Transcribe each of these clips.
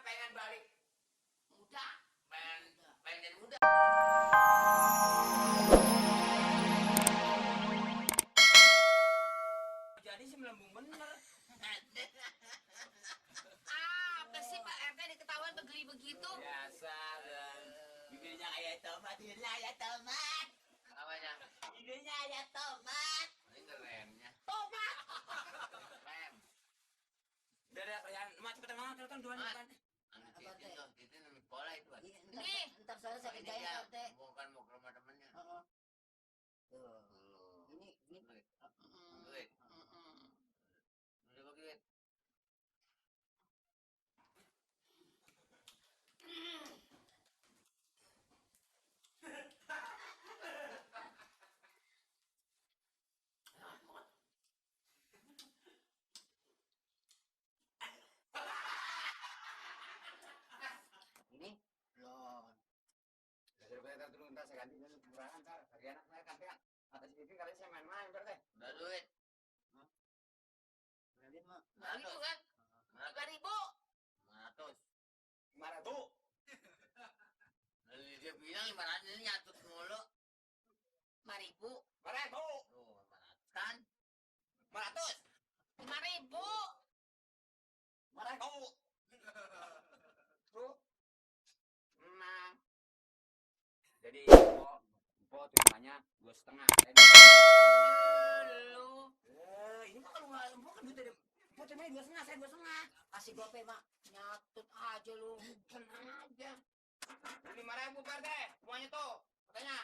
pengen balik muda, pengen jadi muda. Jadi sih melambung bener. Apa sih Pak RT diketahuan begeli begitu? Biasa dan bibirnya kayak tomat, hidungnya kayak tomat. Namanya? Hidungnya kayak tomat. Ini remnya. Tomat. Rem. Udah kerjaan, mak cepetan mama telepon duluan kan. Itu namanya pola itu. Nih, Ntar soalnya saya kerjain RT. Bukan mau ke rumah temennya. Tuh. Ini Duit. Udah bagi duit. ini belum. Daripada dulu ntar saya ganti dulu kekurangan ntar. Bagi anak saya gantian. Atas TV kali saya main-main ntar deh. Udah duit. Berarti mah. itu kan? 5.000. 500. Gimana tuh? Lalu dia bilang 500 ini nyatut mulu. 5.000. Mana tuh? Tuh, 500 kan? 500. 5.000. Mana tuh? Tuh. Nah. Jadi po terimanya 2,5. Lu. Ini mah kalau nggak empok kan duit dari po terimanya 2,5, saya 2,5. Kasih gope mak. Nyatut aja lu. Tenang aja. 5.000 Pak RT, semuanya tuh. Katanya.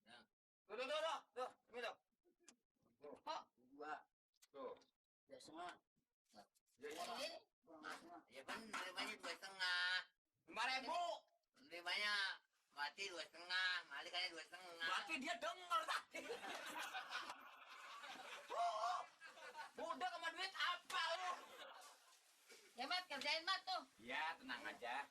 Ya. Tuh, ini tuh. Tuh. Kok? 2. Tuh. 2,5. Jadi Ini Ya kan nerimanya 2,5. 5.000. Nerimanya mati 2,5. Mali kayaknya 2,5. Berarti dia denger tadi. Budak sama duit apa lu? ya Mat, kerjain Mat tuh. Ya, tenang aja.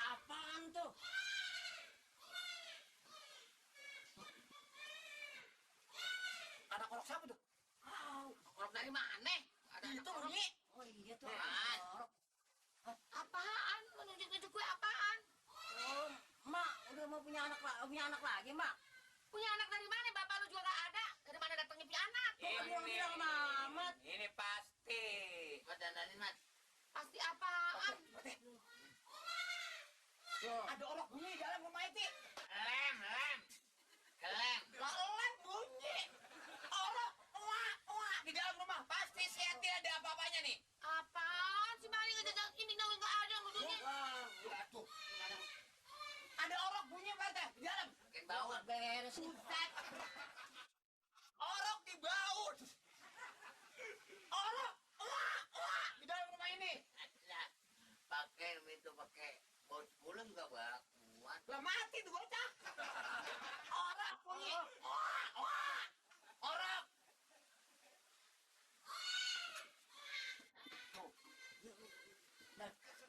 Apaan tuh? Ada korok siapa tuh? Korok dari mana? Ada Itu korok. bunyi. Oh iya tuh. Apaan? Korok. Apaan? Lu nunjuk-nunjuk gue apaan? Oh, mak udah mau punya anak lagi mak. Punya anak dari mana? Bapak lu juga gak ada. Dari mana datangnya punya anak? Kok dia bilang Mamat? Ini pasti. Mas dandanin mas. Pasti apaan? Tuh. Ada orok bunyi di dalam rumah itu. Lem. Kelem. Lah lem bunyi. Orok wah di dalam rumah. Pasti si Eti ada apa-apanya nih. Apaan? Si Mari ngejajak ini nggak ada ngudunya. Wah, tuh. Ada orok bunyi Pak RT di dalam. Makin bau. Beres nih. Orok di baut. Orok wah di dalam rumah ini. Nah, pakai itu pakai bau 10 juga kuat. Lah mati tuh bocah. Orok bunyi. Wah. Orok.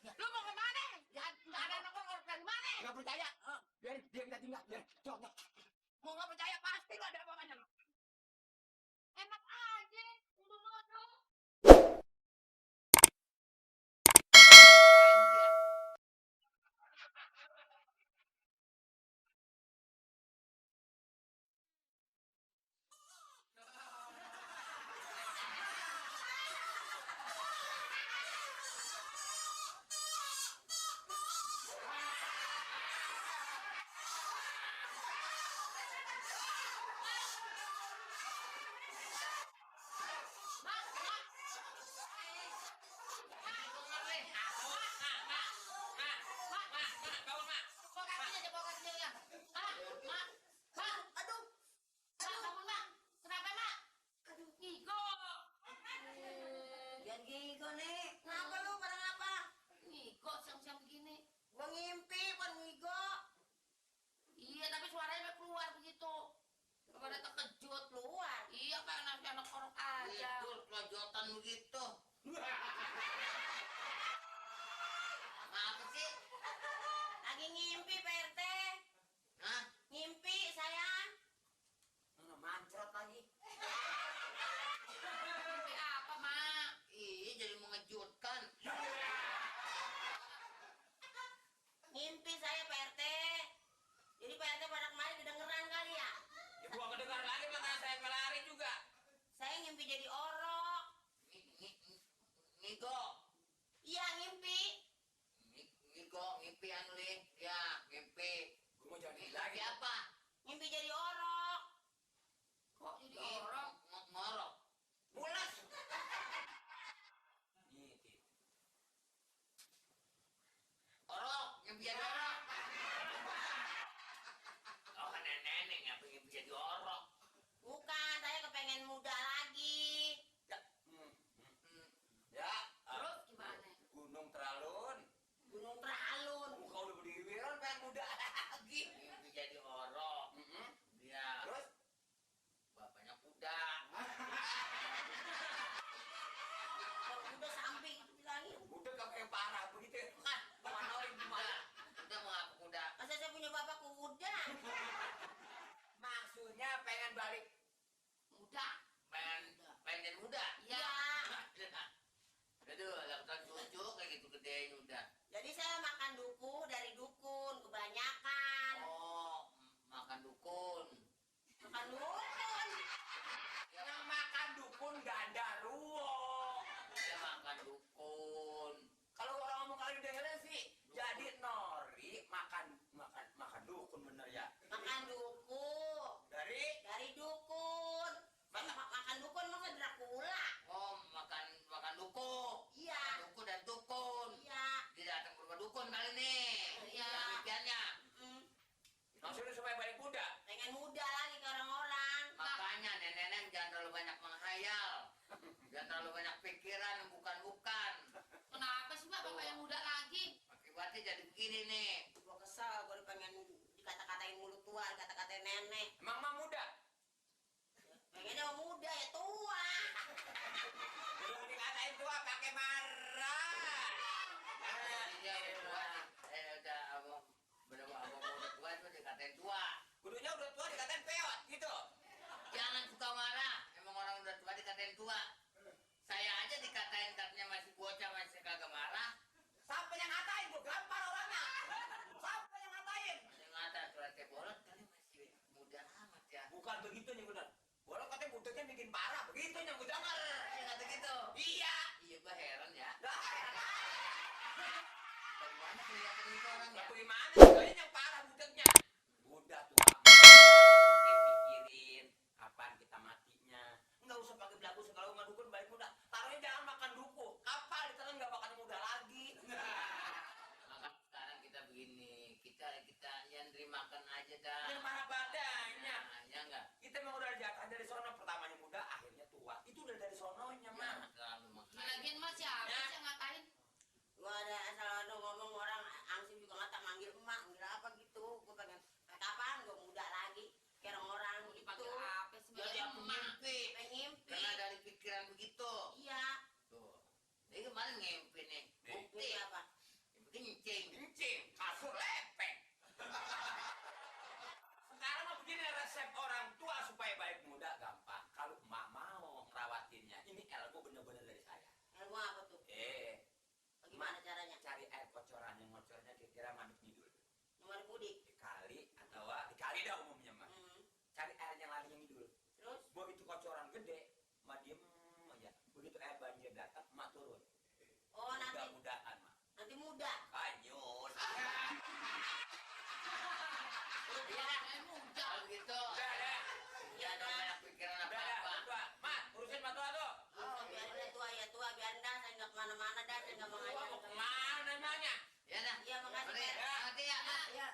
Lu mau kemana? Nggak ada anak orok dari mana? Nggak percaya? Biar dia kita tinggal. Biar coba. Mau nggak percaya pasti lo ada apa-apanya lo. Enak aja. Udah nuduh. tidur kelojotan begitu. Apa sih? Lagi ngimpi Pak RT. Hah? Ngimpi saya. Mancrot lagi. Mimpi apa, Mak? Ih, jadi mengejutkan. Ngimpi saya Pak RT. Jadi Pak RT pada kemarin kedengeran kali ya. Ya gua kedengar lagi makanya saya pelari juga. Saya ngimpi jadi orok. Ngigo. Iya ngimpi. Ngigo, ngimpi anu li. Ya, ngimpi. Gua mau jadi Ngimpi lagi. apa? Ngimpi jadi orok. Kok jadi orang? Ngorok. Mulas. Nih, Ti. Orok, ngimpi jadi orok. Oh, kan nenek ngapa ngimpi jadi orok? Bukan, saya kepengen muda lagi. Ya, Terus gimana? Gunung Teralun. Gunung Teralun. Muka udah berdiri kan pengen muda lagi. Ngimpi jadi orok. Dia Terus bapaknya kuda. Kalau udah samping itu bilangin. udah kamu yang parah begitu kan? Manoin gimana? Kuda mau apa kuda? Masa saya punya bapak kuda? Maksudnya pengen balik. Muda. Pengen jadi muda? Iya. Aduh, lakukan cucu kayak gitu gedenya udah. Jadi saya makan duku dari dukun kebanyakan. Oh, makan dukun. Makan dukun. Yang makan dukun ganda ruwo. Dia makan dukun. Kalau orang ngomong kali dengerin sih, jadi nori makan dukun bener ya. Makan duku. Dari dukun. Makan dukun masa Dracula. Oh, makan duku. Iya. Duku dan dukun. Iya. Dia datang ke rumah dukun kali nih. Iya. Impiannya. Mm. Maksudnya supaya balik muda. Pengen muda lagi ke orang-orang. Makanya nenek-nenek jangan terlalu banyak menghayal. Jangan terlalu banyak pikiran yang bukan-bukan. Kenapa sih, Pak, bapak yang muda lagi? Akibatnya jadi begini nih. Gue kesel, gue pengen dikata-katain mulut tua, dikata-katain nenek. Emang mah muda. Pengennya mau muda ya tua. Udah dikatain tua pakai marah. Iya, udah tua. Udah abang, abang udah tua itu dikatain tua. Kudunya udah tua dikatain peot gitu. Jangan suka marah. Emang orang udah tua dikatain tua. Saya aja dikatain katanya masih bocah, masih kagak marah. Sampai yang ngatain gua gampar orangnya. Sampai yang ngatain. Yang ngata suratnya bolot kali masih muda amat ya. Bukan begitu nih bener. Boleh katanya budeknya bikin parah begitu yang gue denger. Yang kata gitu. Iya. Iya, gua heran ya. Lah, Dari mana kelihatan itu orang ya? bagaimana? Kayaknya yang parah budeknya. Udah tua. Pikirin kapan kita matinya. Enggak usah pakai belagu segala rumah dukun balik muda. Taruhnya jangan makan duku. Kapal di sana nggak bakal muda lagi. Maka sekarang kita begini, kita yang terimakan aja dah. Yang marah badannya. Nah, ya enggak? Kita memang udah jatah dari sono, pertamanya muda, akhirnya tua. Itu udah dari sononya, mah. Terlalu makanya. Lagian Mas siapa Ya. sih yang ngatain? Gue ada asal ada ngomong orang angsim juga nggak tak manggil emak, manggil apa gitu. Gue pengen kapan gue muda lagi, kayak orang gitu. Dipanggil apa sih? Jadi Manggil aku emak. mimpi. Pengen ngimpi. Karena dari pikiran begitu. Iya. Tuh. Jadi kemarin ngimpi nih. Bukti. Ngimpi apa? Ngimpi kencing. Kencing, kasur lepek. Sekarang mah begini resep orang tua supaya balik muda gampang. Kalau emak mau ngerawatinnya, ini ilmu bener-bener dari saya. Ilmu apa tuh? Bagaimana caranya? Cari air kocoran yang ngocornya kira-kira mandek ngidul. Nomor pudik. Dikali atau dikali dah umumnya mah. Cari air yang larinya ngidul. Terus? Begitu kocoran gede, emak diem aja. Begitu air banjir datang, emak turun. Oh nanti Mudah-mudahan mah. nanti muda. Anyun. Iya. Muda. Kalau gitu. Udah, dah. Jangan ada banyak pikiran Udah, dah. apa-apa. Tua. Mat, urusin mat tua tuh. Oh biarin deh tua ya tua, biarin dah. Saya nggak kemana-mana dah, saya nggak mau Tua ngajak. mau kemana emangnya? Ya dah. Iya makasih. Mari. Pak. Hati ya. Iya.